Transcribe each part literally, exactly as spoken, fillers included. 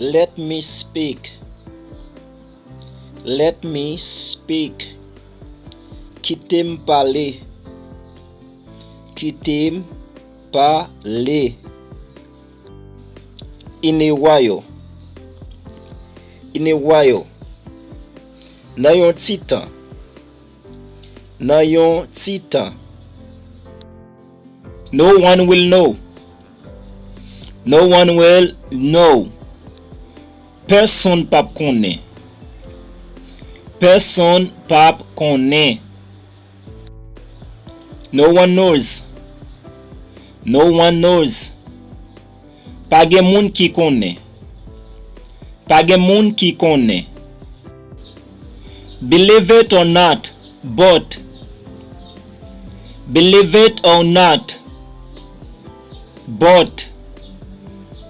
Let me speak. Let me speak. Kite m pale. Kite m pale. In a while. In a while. Nan yon ti tan. Nan yon ti tan. No one will know. No one will know. Pèsonn p ap konnen. Pèsonn p ap konnen. No one knows. No one knows. Pa gen moun ki konnen. Pa gen moun ki konnen. Believe it or not, but. Believe it or not, but.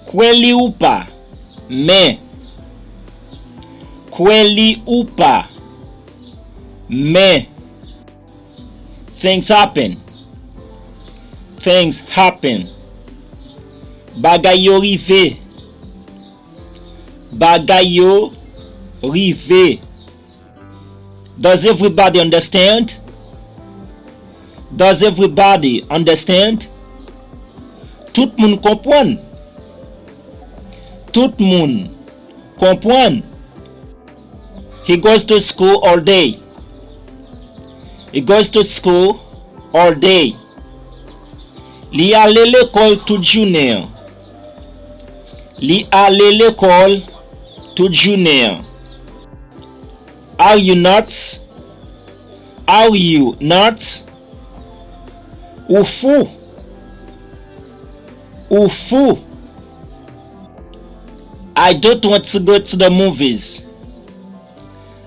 Kwè li ou pa, men. Kwè li ou pa, men. Things happen. Things happen. Bagay yo rive. Bagay yo rive. Does everybody understand? Does everybody understand? Tout moun konprann? Tout moun konprann? He goes to school all day. He goes to school all day. Li ale lekòl tout jounen an. Li ale lekòl tout jounen an. Are you nuts? Are you nuts? Ou fou? Ou fou? I don't want to go to the movies.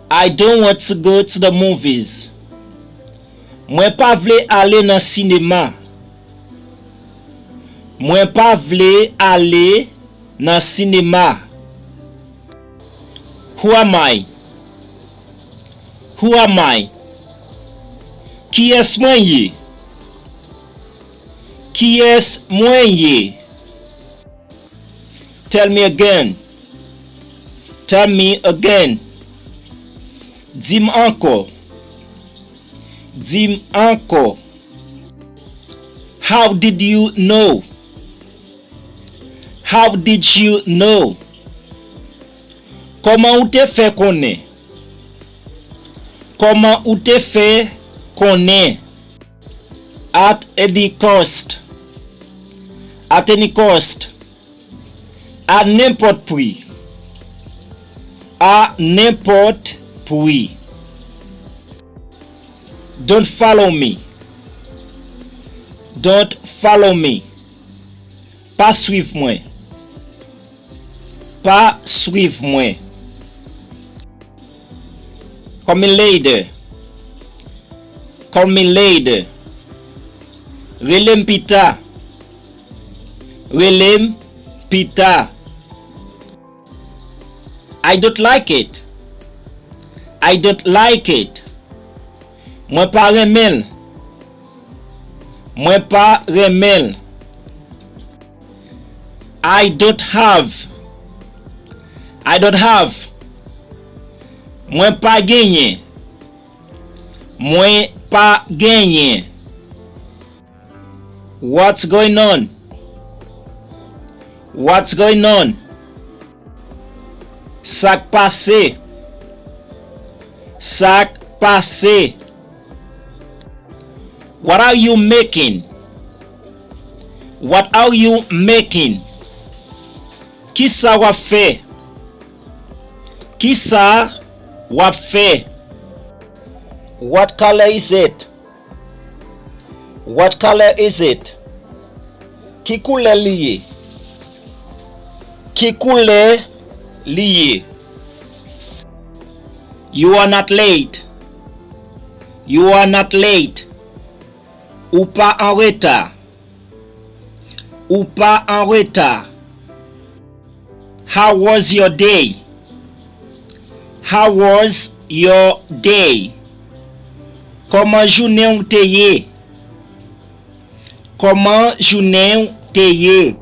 I don't want to go to the movies. Mwen pa vle ale nan sinema. Mwen pa vle ale nan sinema. Who am I? Who am I? Kiyès mwen ye? Kiyès mwen ye? Tell me again. Tell me again. Di m ankò. Di m ankò. How did you know? How did you know? Kòman ou te fè konnen? Kòman ou te fè konnen? At any cost. At any cost. A nenpòt pri. A nenpòt pri. Don't follow me. Don't follow me. Pa swiv mwen. Pa swiv mwen. Call me later. Call me later. Rele m pita. Rele m pita. I don't like it. I don't like it. Mwen pa renmen l. Mwen pa renmen l. I don't have. I don't have. Mwen pa genyen. Mwen pa genyen. What's going on? What's going on? Sa k pase? Sa k pase? What are you making? What are you making? Kisa w ap fè? Kisa w ap fè? What color is it? What color is it? Ki koulè li ye? Ki koulè li ye? You are not late. You are not late. Ou pa an reta. Ou pa an reta. How was your day? How was your day? Kòman jounen w te ye? Kòman jounen w te ye?